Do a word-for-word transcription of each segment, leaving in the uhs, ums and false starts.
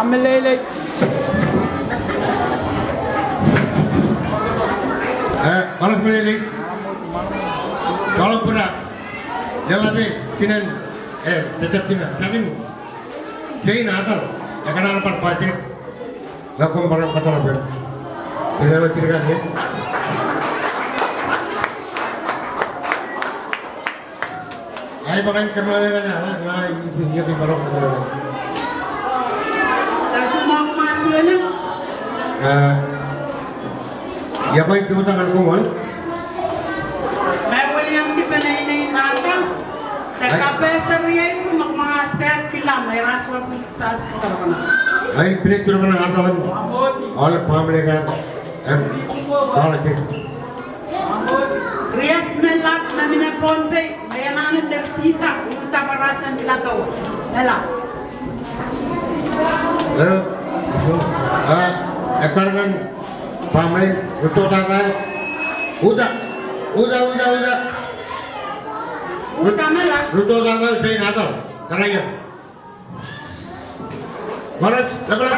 Meleilei. Eh, Maros Meleilei. Kalau pernah, dia lebih kinen, eh, tetap kinen. Tapi, kei nadal, ya kan anak parpati. Lakom barang katalah pen. Tidak lebih kira ni. Ai, bakan kemana kan, ah, ah, ini, ini, ini, baru. Sasumak masuk ni. Ah, ya, baik, kita akan kumpul. Mewelian di penai ni mata. Ai. Kapeseriai ku mak mastek kilam, eras wa pil sas sarkana. Ai, pil sarkana atalan. All family kan, em, quality. Rias melak, namine Pohnpei, mayanane Tersita, uta parasen pilatoa. Ela. Eh, eh, ekarangan pamai, ruto tata, uta, uta, uta, uta. Uta melak. Ruto tata, uta melak. Karaia. Maros, lapalap.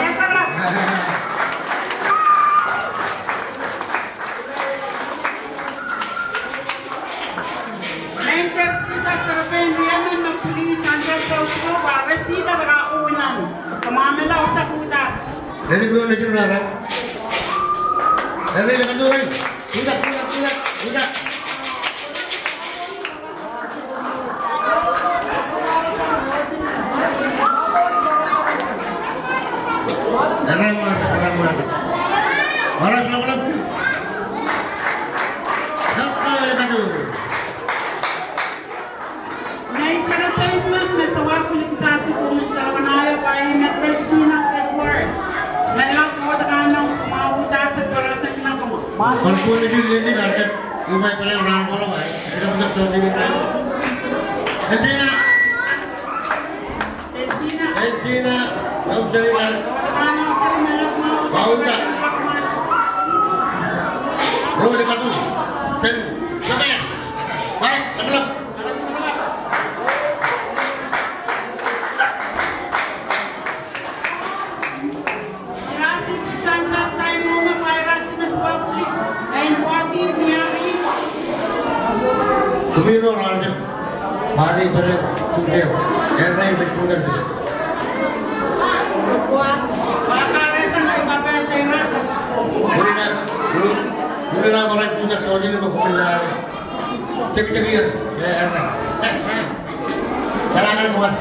Menter sita sarapen riamen me puli santa sausko, ware sita wara unan. Kemamela usa kutas. Leli bro, leli rara. Leli, leli, leli. Kutas, kutas, kutas, kutas. Elsina, Elsina, Elsina, Elsina, Elsina, Paula, Roli Katu, Ten, Sabes, Barak, Taklap. Kumino ralde, pari bere, kudeo, erai me kudeo. Kumino, kumino mara kudeo, kau ni me kumino. Teki, teki, eh, eh, eh. Kalangan muat.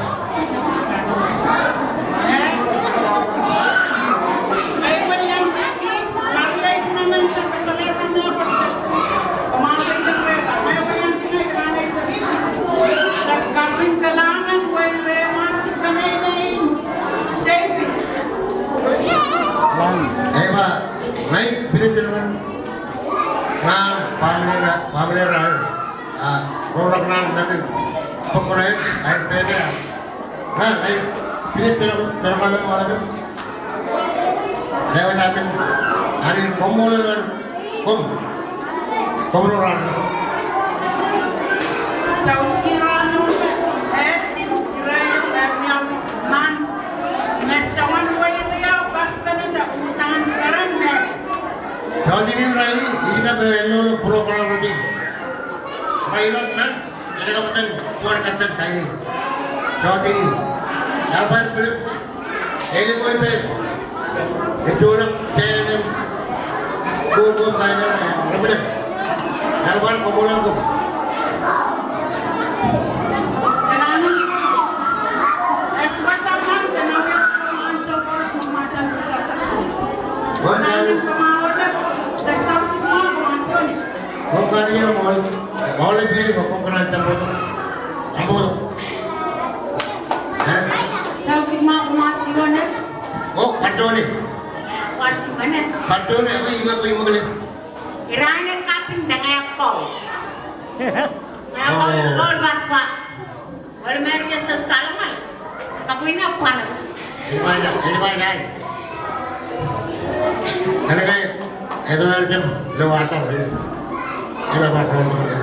Ema, nai, pili pili man. Nan, pamela, pamela rai. Ah, rorak nan, nan, pokora, ai, pele, ah. Nan, ai, pili pili, pili pili, pili. Dewa nan, ani, komol, kom, kom rorak. Sauski ranu, eh, rai, eh, man, mesta wan wai ria, pas pene da utan karan, eh. Sautinin rai, ih dah pene lo program rati. Pilot nan, helicopter, tuan kapten kaini. Sautinin. Alban Philip, eli koi pe. Itu orang pene. Go, go, pilot, Philip. Alban, komol ko. Wan, wan. Kong kari ya mol, mol e pil, kong kari ya mol. Ambo. Eh? Sausik ma kumasi one. Oh, patone. Patone. Patone, oh, ina ko imogale. Irane kapin dengan kau. Ya, kau, oh, kau mas pa. Ol Amerika se salongal. Kapwina pwana. Ini mana, ini mana. Ada kai, ada macam lewat apa, eh. Ada apa, apa.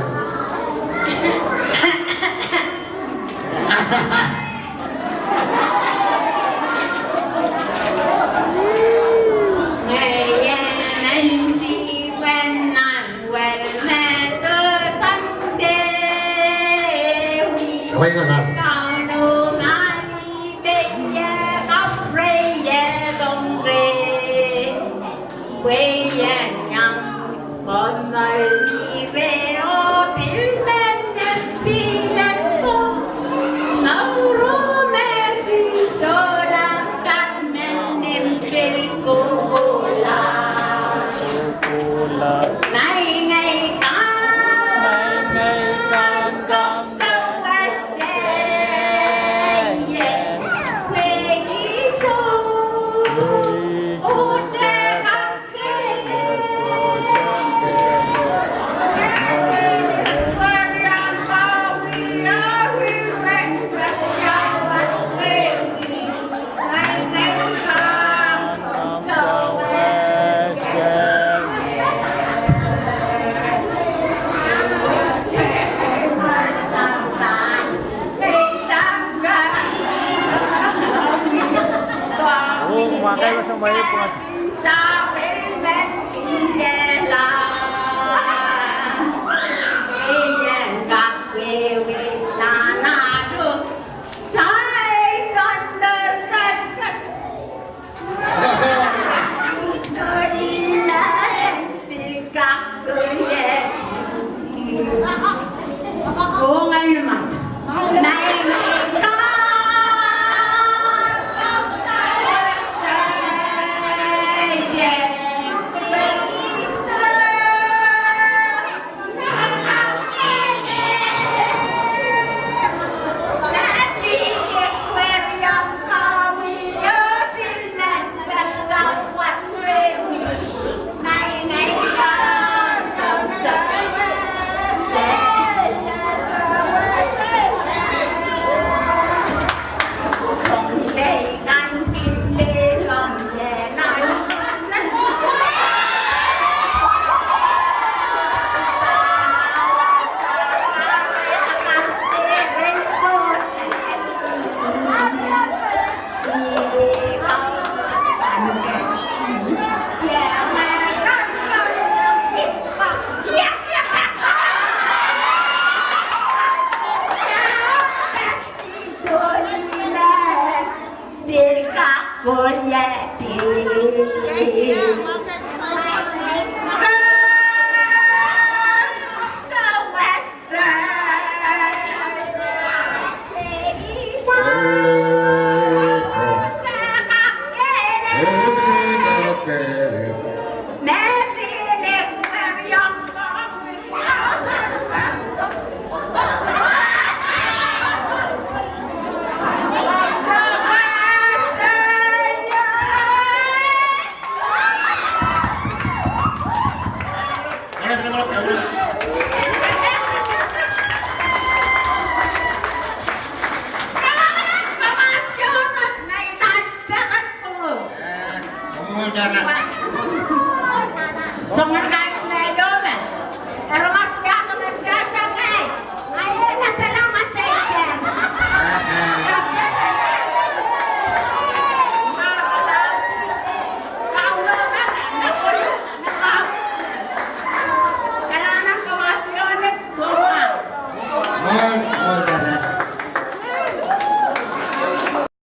Soangen